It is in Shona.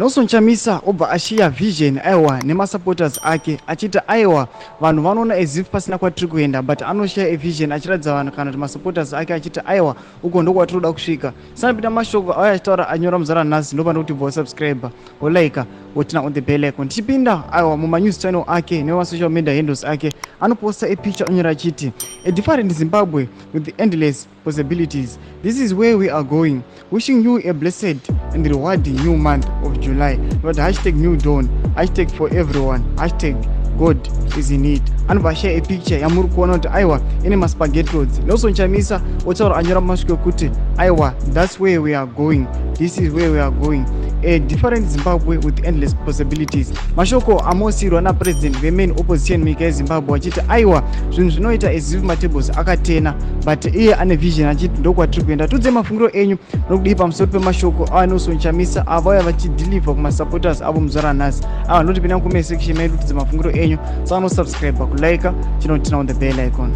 Nelson Chamisa obva ashiya vision, aiwa, nemasupporters ake achiti aiwa, vanhu vanoona as if pasina kwatiri kuenda, but anoshaya a vision achiratidza vanhu kana kuti masupporters ake achiti aiwa, uko ndokwatinoda kusvika. Sanapinda mashoko auya achitaura anyora muzara nhasi, ndopanda kuti bva wasubscribe, wolike, woturn on the bell icon. Tichipinda, aiwa, mumanews channel ake nemasocial media handles ake, anoposta epicture onyora achiti, "A different Zimbabwe with the endless possibilities. This is where we are going. Wishing you a blessed and rewarding new month of July." But #NewDawn, #ForEveryone, #GodIsInIt. Anobva ashaya epicture yamuri kuona kuti aiwa, ine maspaghetti roads. Nelson Chamisa otaura anyora masviko ekuti aiwa, that's where we are going, this is where we are going, a different Zimbabwe with endless possibilities. Mashoko amosiyirwa napresident vemain opposition munyika yeZimbabwe achiti aiwa, zvinhu zvinoita as if matables akaturna, but iye ane vision achiti ndokwatiri kuenda. Tudze mafungiro enyu nokudii pamusoro pemashoko avanelson Chamisa avauya vachideliver kumasupporters avo muzuva ranhasi? Ava ndotipinda mucomment section medu, tudze mafungiro enyu. Saka nosubscribe, kulike, chinoturn on the bell icon.